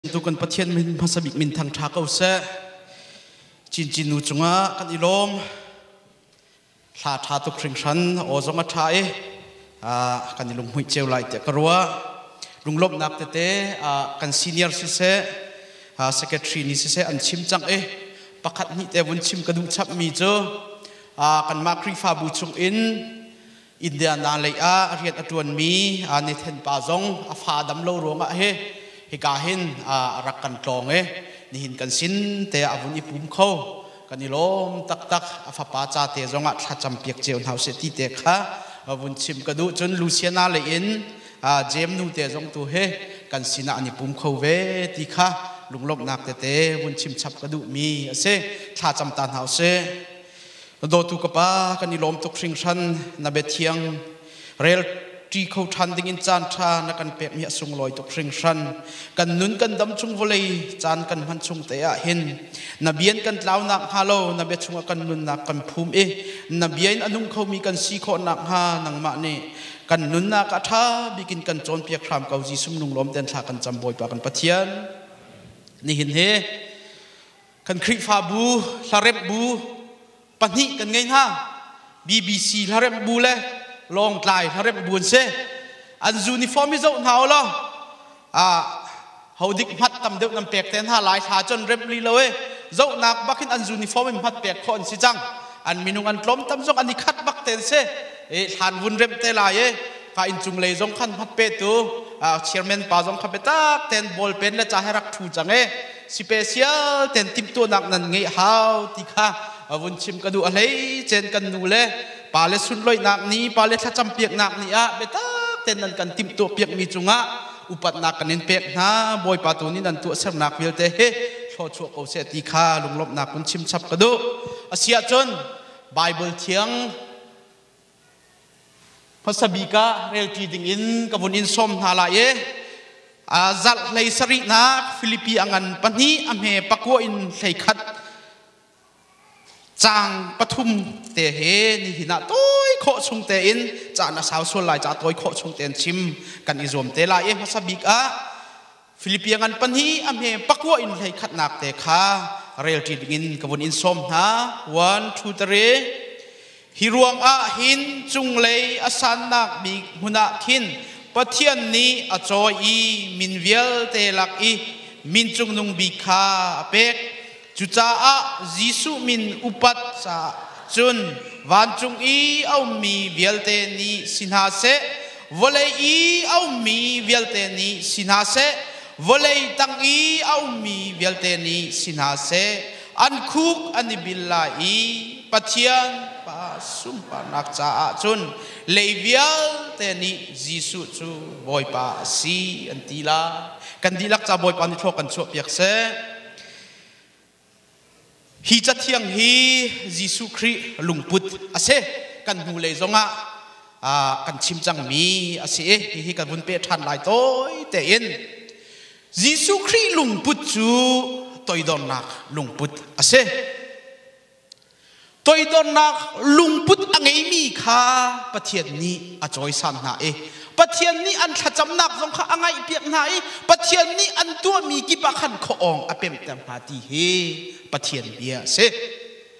Tu kan Pathian min hmasa bik min thang ṭha ko seh. Cincin nu cungah kan i lawm. Thla ṭha tuk hringhran, aw zong a ṭha i kan i lunghmuih ceu lai tiah ka ruah. Lunglawmhnak tete kan senior siseh, secretary nih siseh an chim cang i pakhat hnih te vun chim ka duh chapmi cu kanmah Khrihfabu chung in Indiana lei ah rian a ṭuanmi Nathan pa zong a fa dam lo ruangah hi hika hin a rak kan tlawng i nihin kan sin te ah a vun i pum kho. Kan i lawm taktak. A fapa ca te zongah thlacam piak cio hna usih ti te kha vun chim ka duh. Cun Luciana lei in Jem nu te zong tu hi kan sinah an i pum kho ve ti kha lunglawmhnak tete vun chim chap ka duhmi a si. Thlacam ta hna usih. Dawtu ka pa, kan i lawm tuk hringhran. Na biathiang rel ṭi kho ṭhan ding in caan ṭha na kan pekmi a sunglawi tuk hringhran. Kan nun kan dam chung vawlei caan kan hman chung te ah hin na bian kan tlaunak hnga lo, na bia chungah kan nunnak kan phum i na bia in a nung khomi kan si khawh nakhnga nangmah nih kan nunnak a ṭha bikin kan cawnpiak hram ko. Jesuh nung lawm ten thla kan cam, Bawipa kan Pathian. Nihin hi kan Khrihfabu hlaremh bu pahnih kan ngei hna. BBC hlaremh bu le Lawngtlai hlaremh bu an si. An uniform hi zoh hna u law hodik hmat tam deuh nan pek te hna lai. Thla cun remh li lo e, zohnak bak in an uniform in hmat pek khawh an si cang. An minung an tlawm tam zong an i khat bak ten si e. Thlan vun remh te lai e, ka in cung lei zong khan hmat pe tu chairman pa zong kha biatak ten ball pen le cha he rak thu cang e. Special ten timhtuahnak nan ngeih hau ti kha vun chim ka duh. A hlei cen kan nu le pa le sunloihnak ni, pa le thlacam piaknak ni ah biatak ten nan kan timhtuah piakmi cungah upatnak kan in pek hna. Bawipa tu nih nan tuahsernak vialte hi thluachuah ko seh ti kha lunglawmhnak kun chim chap ka duh. Asiah cun Bible thiang hmasa bik ah relṭi dingin ka vun in sawm hna lai i zarh hlei sarihnak Filipi a ngan pahnih a hme pakua in 11 caang pathum te he nihin ah tawi khawh chung tein, caan a sau sual lai ca tawi khawh chung tein chim kan i zuam te lai i hmasa bik ah Filipi a ngan pahnih a hme pakua in 11nak te kha relṭi dingin ka vun in sawm hna. One, two, three. Hi ruangah hin cunglei a sannak bik hmun ah khin Pathian nih a cawi i min vialte lak i min cungnung bik kha a pek. Cucaah Jesuh min upat caah cun vancung i a ummi vialte nih si hna seh, vawlei i a ummi vialte nih si hna seh, vawlei tang i a ummi vialte nih si hna seh, an khuk an i bil lai i Pathian Pa sunparnak caah cun lei vialte nih Jesuh cu Bawipa a si an ti lai. Kan dihlak ca Bawipa nih thlua kan chuahpiak seh. Hi cathiang hi Jesuh Khrih lungput a si. Kan hnulei zongah kan chim cangmi a si i hihi kan vun peh ṭhan lai tawi tein. Jesuh Khrih lungput cu toidornak lungput a si. Toidornak lungput a ngeimi kha Pathian nih a cawisan hna i Pathian nih an thlacamnak zong kha a ngaihpiak hna i Pathian nih an tuahmi kip ah khan khuaawng a pemhter hna ti hi Pathian bia a si.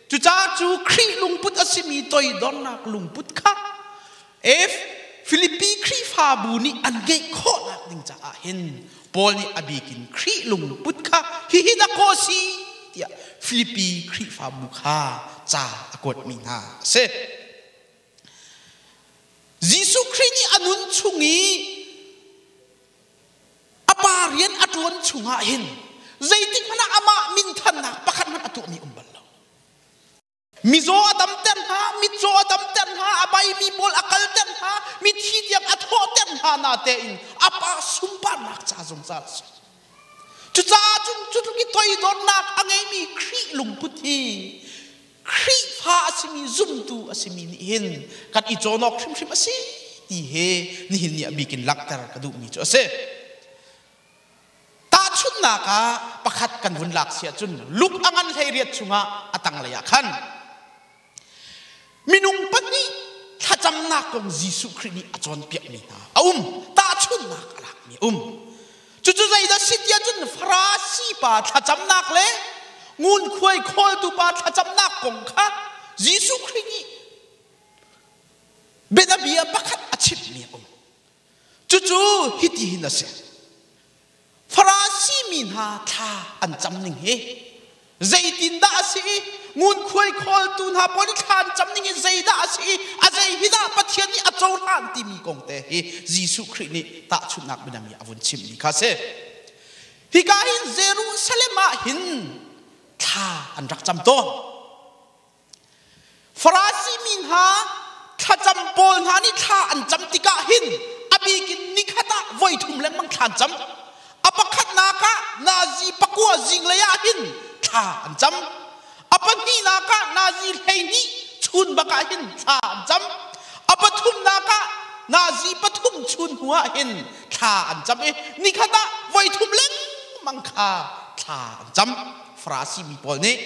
Cucaah cu Khrih lungput a simi toidornak lungput kha F Filipi Khrihfabu nih an ngeih khawhnak ding caah hin Paul nih a bik in Khrih lungput kha hihi dah kaw si tiah Filipi Khrihfabu kha ca a kuatmi hna a si. Jesuh Khrih nih a nun chung i a pa rian a ṭuan chungah hin zeitik hmanh ah amah minthannak pakhat hmanh a tuahmi um bal lo. Mizaw a damter hna, mitcaw a damter hna, a baimi pawl a kalter hna, mithi tiang a thawhter hna na tein a pa sunparnak ca zungzal a si. Cucaah cun cutluk i toidornak a ngeimi Khrih lungput hi Khrihfa a simi, zumtu a simi nih hin kan i cawn awk hrimhrim a si ti he nihin ni a bik in langhter ka duhmi cu a si. Tahchunhnak ah pakhat kan vun lak si ahcun Luke a ngan 18 chungah a tanglei ah khan minung pahnih thlacamnak kong Jesuh Khrih nih a cawnpiakmi hna a um. Tahchunhnak a lakmi a um. Cucu zeidah si tiah cun Farasi pa thlacamnak le ngunkhuai khawltu pa thlacamnak kong kha Jesuh Khrih nih bianabia pakhat a chimmi a um. Cucu hiti hin a si. Farasi mi hna thla an cam ning hi zeitindah a si i ngunkhuai khawltu hna pawl i thla an cam ning hi zeidah a si i a zei hi dah Pathian nih a cohlan timi kong te hi Jesuh Khrih nih tahchunhnak bianami a vun chimmi kha a si. Hika hin Jerusalem ah hin thla an rak cam tawn. Farasi mi hna thlacam pawl hna nih thla an cam tikah hin a bikin nikhat ah voi thum lengmang thla an cam. A pakhatnak ah nazi pakua zinglei ah hin thla an cam. A pahnihnak ah nazi 12 chun bak ah hin thla an cam. A pathumnak ah nazi pathum chun hnu ah hin thla an cam i nikhat ah voi thum lengmang kha thla an cam. Farasi mi pawl nih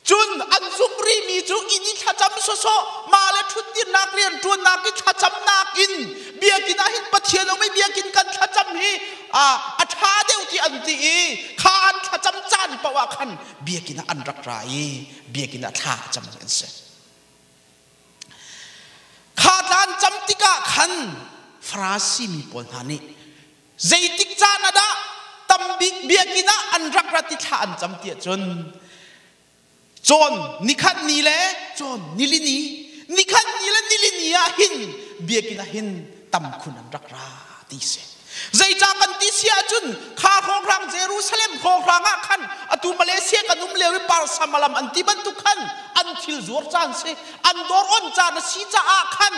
Cun an zumh rihmi cu inn i thlacam sawsawh, mah le ṭhutdirnak rianṭuannak i thlacamnak in biakinn ah hin Pathian um i biakinn kan thlacam hi a ṭha deuh ti an ti i kha an thlacam caan paoh ah khan biakinn ah an rak ra i biakinn ah thla a cammi an si. Kha tlan cam tikah khan Farasi mi pawl hna nih zeitik caan ah dah tambik biakinn ah an rak rat i thla an cam tiah cun cawn nikhat ni le cawn nilini nikhat ni le nilini ah hin biakinn ah hin tam khun an rak ra ti si. Zeicah kan ti si ahcun kha hrawnghrang Jerusalem hrawnghrang ah khan atu Malaysia kan um lio i Parsamalam an ti bantuk khan an thil zuar caan si an dawr on caan a si caah khan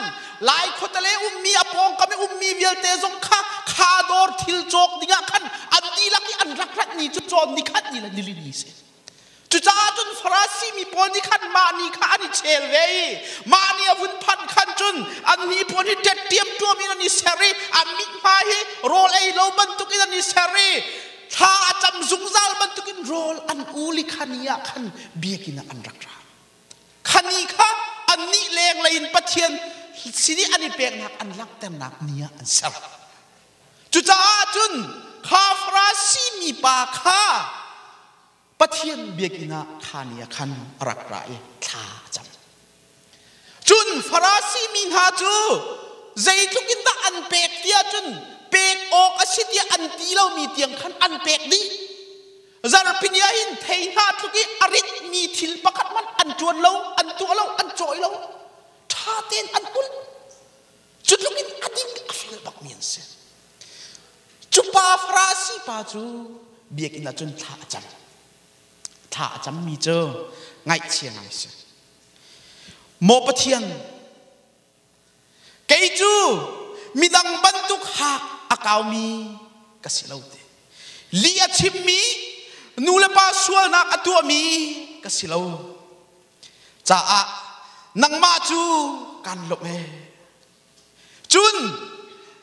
Lai khuatale ummi a pawngkam i ummi vialte zong kha kha dawr thil cawk dingah khan an dihlak i an rak rat ni cu cawn ni khat ni le nili ni si. Cucaah cun Farasi mi pawl nih khan mah ni kha an i chel ve i mah ni a vun phanh khan cun an ni pawl hi ṭet ṭiamṭuam in an i ser i an mithmai hi rawl ei lo bantukin an i ser i thla a cam zungzal bantukin rawl an ul i kha ni ah khan biakinn ah an rak ra. Kha ni kha annih lenglei in Pathian sin i an i peknak an langhternak ni ah an ser. Cucaah cun kha Farasi mipa kha Pathian biakinn ah kha ni ah khan a rak ra i thla a cam. Cun Farasi mi hna cu zeitluk in dah an pek tiah cun pek awk a si tiah an ti lomi tiang khan an pek dih. Zarhpini ah hin thei hna tluk i a ritmi thil pakhat hmanh an ṭuan lo, an tuah lo, an cawi lo. Ṭha tein an ulh. Cu tluk in a ding a fel bakmi an si. Cu pa Farasi pa cu biakinn ah cun thla a cam. Thla a cammi cu ngaihchia ngai si. Maw Pathian, kei cu midang bantuk hak a kaumi ka si lo te. Lih a chimmi, nu le pa sualnak a tuahmi ka si lo. Caah nangmah cu kan lawmh ee. Cun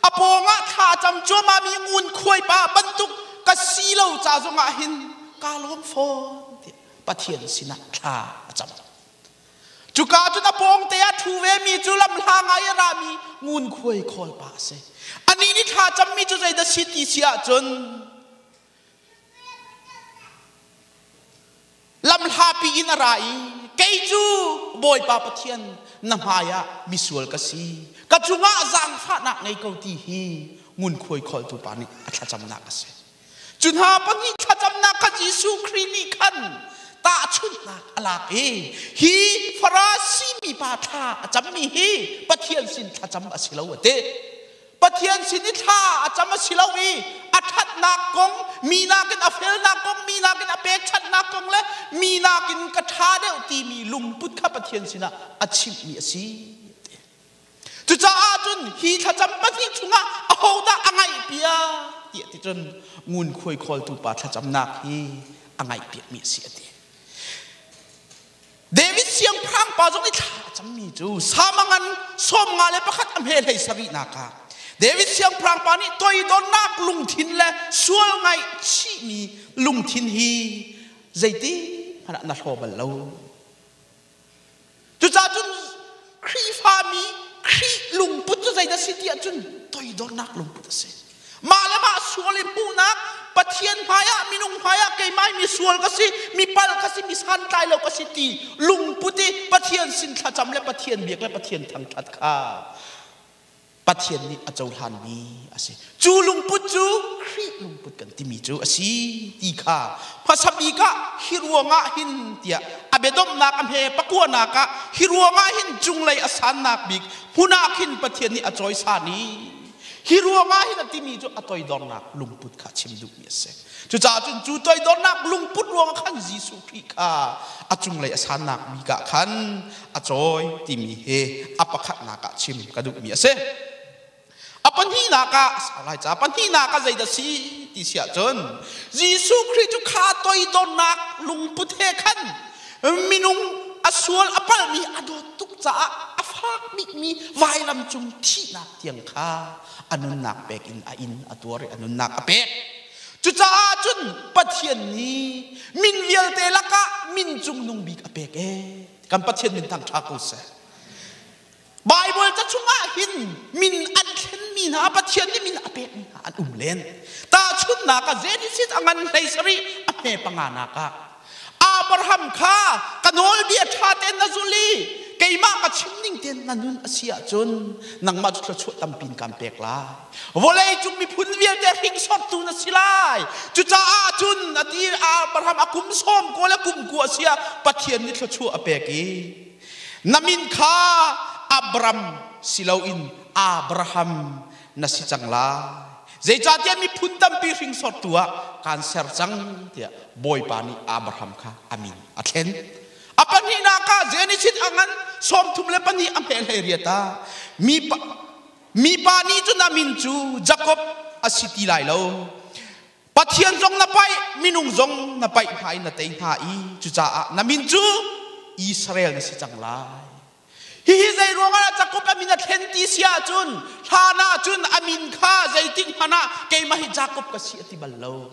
a pawngah thla cam cuahmahmi ngunkhuai pa bantuk ka si lo ca zongah hin kaa lawm fawn tiah Pathian sinah thla a cam. Cuka cun a pawngte ah ṭhu vemi cu lamhla ngai a rami ngunkhuai khawl pa a si. Anih nih thla cammi cu zeidah si ti si ahcun Lamhlapi in a ra i kei cu Bawipa Pathian na hmaiah misual ka si. Ka cungah zaangfahnak ngei ko ti hi ngunkhuai kholtu pa nih a thlacamnak a si. Cu hna pahnih thlacamnak kha Jesuh Khrih nih khan tahchunhnak a lak i hi Farasi mipa thla a cammi hi Pathian sin thlacam a si lo a ti. Pathian sin i thla a cam a si lo i a ṭhatnak kong, mi nakin a felnak kong, mi nakin a pekchanhnak kong le mi nakin ka ṭha deuh timi lungput kha Pathian sinah a chimhmi a si. Cucaah cun hi thlacam pahnih chungah ahodah a ngaihpiak tiah ti cun ngunkhuai khawltu pa thlacamnak hi a ngaihpiakmi a si a ti. David siangpahrang pa zong i thla a cammi cu samangan 51 a hme hlei sarihnak ah David siangpahrang pa nih toidornak lungthin le sual ngaihchihmi lungthin hi zeiti hmanh ah na hlaw bal lo. Cucaah cun Khrihfami Khrih lungput cu zeidah si ti ahcun toidornak lungput a si. Mah le mah sual i hmuhnak, Pathian hmaiah, minung hmaiah keimah mi sual ka si, mi pal ka si, mi santlai lo ka si ti lungput i Pathian sin thlacam le Pathian biak le Pathian thangṭhat kha Pathian nih a cohlanmi a si. Cu lungput cu Khrih lungput kan timi cu a si ti kha hmasa bik ah hi ruangah hin tiah a biadomhnak a hme pakuanak ah hi ruangah hin cunglei a sannak bik hmun ah khin Pathian nih a cawisan i hi ruangah hin a timi cu a toidornak lungput kha chim duhmi a si. Cucaah cun cu toidornak lungput ruangah khan Jesuh Khrih kha a cunglei a sannak bik ah khan a cawi timi hi a pakhatnak ah chim ka duhmi a si. A pahnihnak ah lai ca pahnihnak ah zeidah si ti si ahcun Jesuh Khrih cu kha toidornak lungput he khan minung a sual a palhmi a dawt tuk caah a fak bikmi vailam cung thihnak tiang kha a nunnak pek in a in a tuar i a nunnak a pek. Cucaah cun Pathian nih min vialte lakah min cungnung bik a pek ee. Kan Pathian min thang ṭha ko seh. Baibal ca chungah hin min an thlenmi hna Pathian nih min a pekmi hna an um len. Tahchunhnak ah Genesis a ngan hlei sarih a hme panganak ah Abraham kha ka nawlbia ṭha tein na zul i keimah ka chim ning tein na nun a si ahcun nangmah cu thluachuah tampi in kaan pek lai. Vawlei cung miphun vialte hringsortu na si lai. Cucaah cun a ti Abraham a kum sawm ko le kum ku a si ah Pathian nih thluachuah a pek i na min kha Abram si loin Abraham na si cang lai. Zeicahtiah miphun tampi hringsortu ah kaan ser cang tiah Bawipa nih Abraham kha a min a thlen. A pahnihnak ah Genesis a ngan 32 a hme hlei riat ah mipa, mipa nih cun a min cu Jakob a si ti lai lo. Pathian zong na paih, minung zong na paih hna i na tei hna i cucaah na min cu Israel na si cang lai. Hihi zei ruangah dah Jakob a min a thlen ti si ahcun hlan ah cun a min kha zeitik hmanh ah keimah hi Jakob ka si a ti bal lo.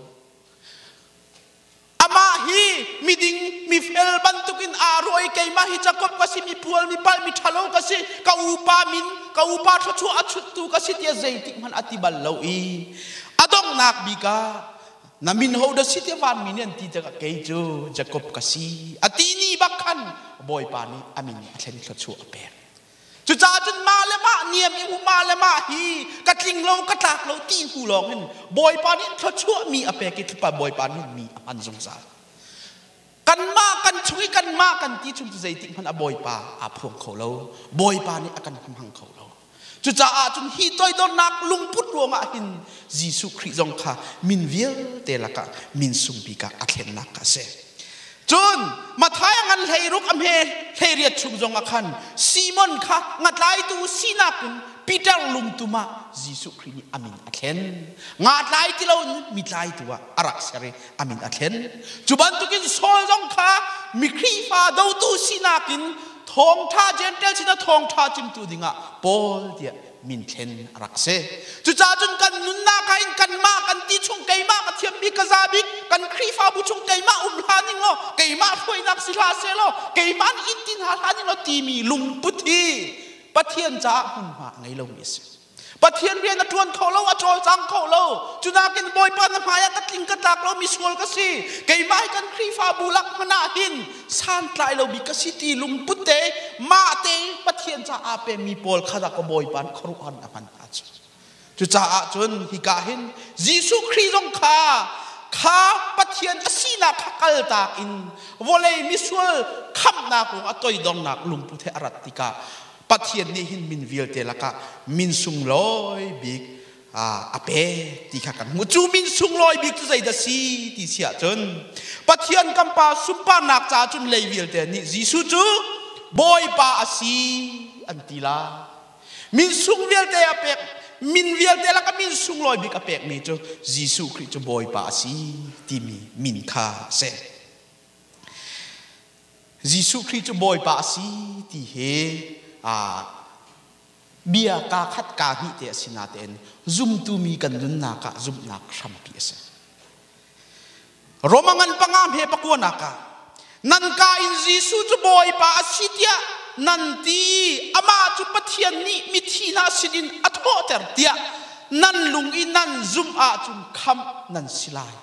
Amah hi miding mifel bantukin aa ruah i keimah hi Jakob ka si, mi pual, mi palh, mi ṭhalo ka si, ka upa min, ka upa thluachuah a chuttu ka si tiah zeitik hmanh a ti bal lo i a donghnak bik ah na min ho dah si tiah vanmi nih an ti tikah kei cu Jakob ka si a ti ni bak khan Bawipa nih a min a thlen thluachuah a pek. Cucaah cun mah le mah niam i mah le mah hi ka tling lo ka tlak lo ti hnu lawng in Bawipa nih thluachuah mi a pek i thlupa Bawipa nih mi a hman zungzal. Kanmah kan chung i kanmah kan ti chung cu zeitik hmanh a Bawipa aa phuang kho lo. Bawipa nih a kan hmang kho lo. Cucaah cun hi toidornak lungput ruangah hin Jesuh Khrih zong kha min vialte lakah min sung bik ah a thlennak kha a si. Cun Matthai a ngan hleiruk a hme hleiriat chung zong ah khan Simon kha ngatlaitu sinak in Peter lungtum ah Jesuh Khrih nih a min a thlen. Ngatlai ti lo in mitlaitu ah a rak ser i a min a thlen. Cu bantukin Saul zong kha mi Khrihfa dotu sinak in thawngṭha Gentile sinah thawngṭha chimtu dingah Paul tiah min thlen a rak si. Cucaah cun kan nunnak ah in kanmah kan ti chung keimah ka thiam bik ka za bik kan Khrihfabu chung keimah um hlah ning law keimah hruainak si hlah seh law keimah nih in ti hna hlah ning law timi lungput hi Pathian caah hmunhma a ngei lomi a si. Pathian rian a ṭuan kho lo, a cawlcang kho lo. Cunakin Bawipa na hmai ah ka tling ka tlak lo mi sual ka si. Keimah hi kan Khrihfabu lak hmanh ah hin santlai lo bik ka si ti lungput te mah te Pathian caah aa pemi pawl kha dah ka Bawipa nih khuaruahhar a hman hna cu. Cucaah cun hika hin Jesuh Khrih zong kha kha Pathian a sinak kha kaltak in vawlei misual khamhnak ruang a toidornak lungput he a rat tikah Pathian nih hin min vialte lakah min sunglawi bik a pek ti kha kan hmuh. Cu min sunglawi bik cu zeidah si ti si ahcun Pathian kan Pa sunparnak caah cun lei vialte nih Jesuh cu Bawipa a si an ti lai. Min sung vialte a pek min vialte lakah min sunglawi bik a pekmi cu Jesuh Khrih cu Bawipa a si timi min kha a si. Jesuh Khrih cu Bawipa a si ti hi bia kaa khat kaa hnih te a si natein zumtu mi kan nunnak ah zumhnak hrampi a si. Roma ngan panga hme pakuanak ah nan ka in Jesuh cu Bawipa a si tiah nan ti amah cu Pathian nih mithi hna sinin a thawhter tiah. Nan lung i nan zumh ahcun khamh nan si lai.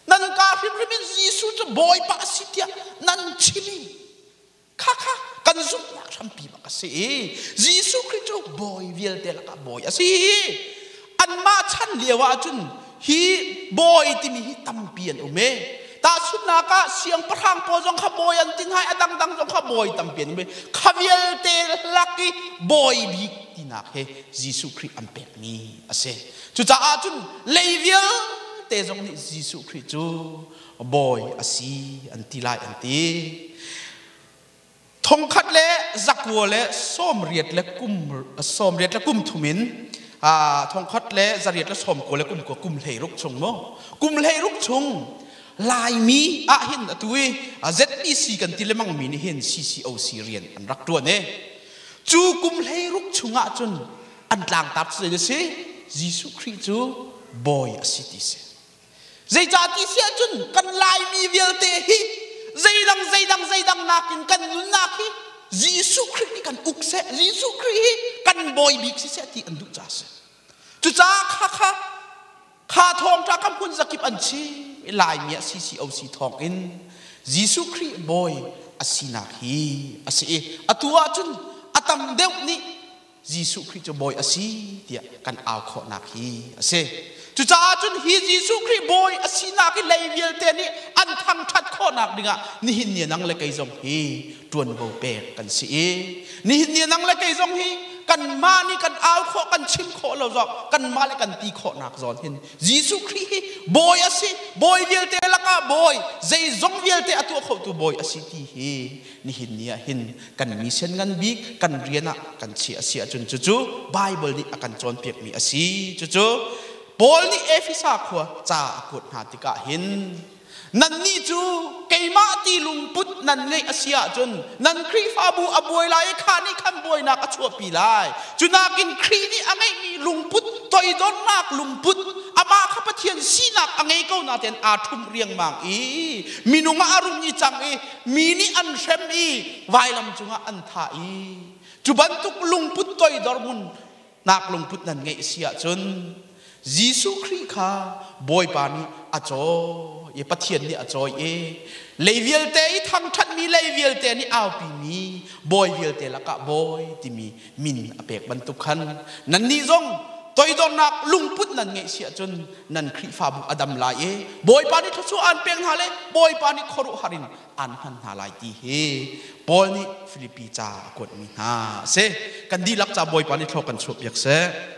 Nan kaa hrimhrim in Jesuh cu Bawipa a si tiah nan chim i khakha kan zumhnak hrampi bak a si i Jesuh Khrih cu bawi vialte lakah bawi a si. Anmah chan lio ahcun hi bawi timi hi tampi an um i tahchunhnak ah siangpahrang pawl zong kha bawi an ti hna i a dangdang zong kha bawi tampi an um i kha vialte lak i bawi bik tinak he Jesuh Khrih an pekmi a si. Cucaah cun lei vialte zong nih Jesuh Khrih cu bawi a si an ti lai an ti. Thongkhat le zakua le 80 le kum 80 le kum thum in thongkhat le zariat le 90 le kum kua kum 16 chung mu kum 16 chung Laimi ah hin atu i ZBC kan ti lemang mi nih hin CCOC rian an rak tuan e. Cu kum 16 chungah cun an tlangtar cu zei a si? Jesuh Khrih cu bawi a si ti si. Zeicah ti si ahcun kan Laimi vialte hi zeidang zeidang zeidang nakin kan nunnak hi Jesuh Khrih nih kan uk seh, Jesuh Khrih hi kan bawi bik si seh ti an duh caah a si. Cucaah kha kha kha thawngṭha kan hmun zakip an chim i Laimi ah CCOC thawng in Jesuh Khrih bawi a sinak hi a si i atu ahcun a tam deuh nih Jesuh Khrih cu bawi a si tiah kan au khawhnak hi a si. Cucaah cun hi Jesuh Khrih bawi a sinak hi lei vialte nih an thangṭhat khawhnak dingah nihin ni nang le kei zong hi ṭuanvo pek kan si i nihin ni nang le kei zong hi kanmah nih kan au khawh kan chim khawh lo zong kanmah le kan ti khawhnak zawn hin Jesuh Khrih hi bawi a si, bawi vialte lakah bawi, zeizong vialte a tuah khotu bawi a si ti hi nihin ni ah hin kan mission ngan bik kan rian ah kan chiah a si ahcun cucu Bible nih a kan cawnpiakmi a si. Cucu Paul nih Efesa khua ca a kuat hna tikah hin nannih cu keimah ti lungput nan ngeih a si ahcun nan Khrihfabu a buai lai i kha nih khan buainak a chuahpi lai. Cu nakin Khrih nih a ngeihmi lungput, toidornak lungput, amah kha Pathian sinak a ngei ko nain aa ṭhum riangmang i minung ah a rung i cang i mi nih an hrem i vailam cungah an thah i cu bantuk lungput toidor mun nak lungput nan ngeih si ahcun Jesuh Khrih kha Bawipa nih a cawi i Pathian nih a cawi i lei vialte i thangṭhatmi lei vialte nih aupimi bawi vialte lakah bawi timi min a pek bantuk khan nannih zong toidornak lungput nan ngeih si ahcun nan Khrihfabu a dam lai i Bawipa nih thluachuah aan pek hna le Bawipa nih khuaruahhar in aan hman hna lai ti hi Paul nih Filipi ca a kuatmi hna a si. Kan dihlak ca Bawipa nih thlawh kan chuahpiak seh.